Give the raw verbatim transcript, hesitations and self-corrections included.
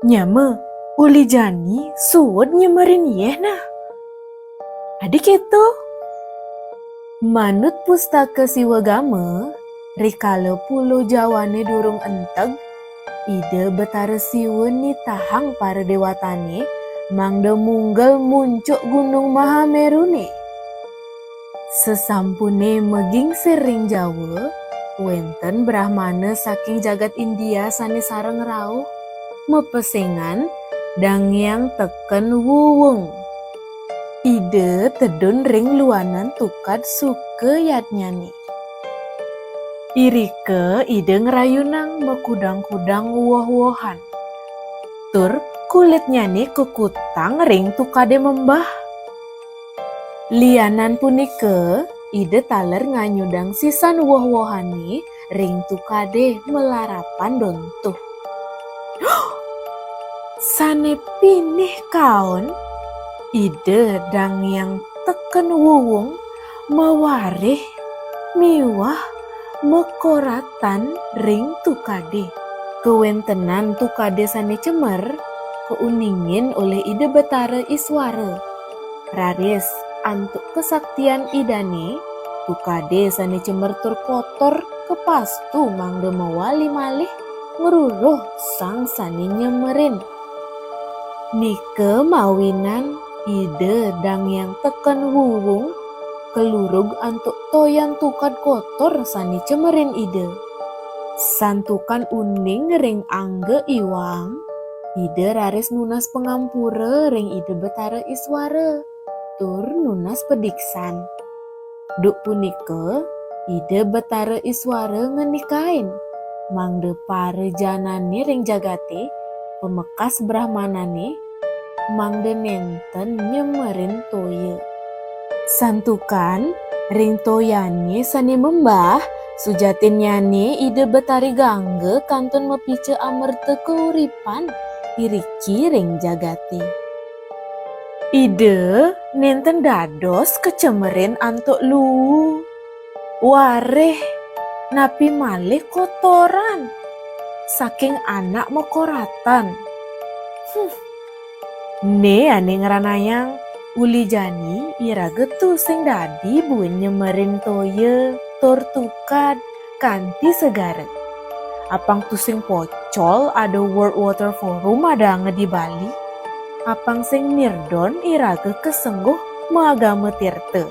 Nyama, uli jani suud nyemerin yéh nah. Adi kéto. Manut pustaka Siwagama, rikala Pulo Jawané durung enteg, Ida Betara Siwa nitahang para déwatané mangda munggel muncuk Gunung Mahaméruné. Sasampuné magingsir ring Jawa, wénten Brahmana saking jagat India sané sareng rauh, mapesengan Dang Hyang Teken Wuwung. Ida tedun ring luanan tukad Sukayadnyané. Irika Ida ngrayunang makudang-kudang woh-wohan. Tur kulitnyané kakutang ring tukadé membah. Lianan punika, Ida taler nganyudang sisan woh-wohané ring tukadé malarapan dontuh. Sané pinih kaon, Ida Dang Hyang Teken Wuwung mawarih miwah makoratan ring tukadé. Kawéntenan tukadé sané cemer kauningin olih Ida Betara Iswara. Raris antuk kasaktian Idané, tukadé sané cemer tur kotor kapastu mangda mawali malih ngruruh sang sané nyemerin. Nika mawinan Ida Dang Hyang Teken Wuwung kalurug antuk toyan tukad kotor sané cemerin Ida. Santukan uning ring angga iwang, Ida raris nunas pangampura ring Ida Betara Iswara, tur nunas padiksan. Duk punika, Ida Betara Iswara ngenikain, mangda para janané ring jagaté, pamekas Brahmanané, mangda nénten nyemerin toya. Santukan ring toyané sané membah, sujatinnyané Ida Betari Gangga kantun mapica amerta kauripan iriki ring jagaté. Ida nénten dados kacemerin antuk luu, warih, napi malih kotoran saking anak makoratan. Hmm. Né ané ngranayang, uli jani iraga tusing dadi buin nyemerin toya tur tukad kanti segara. Apang tusing pocol ada World Water Forum adaanga di Bali. Apang sing mirdon iraga kasengguh maagama tirta.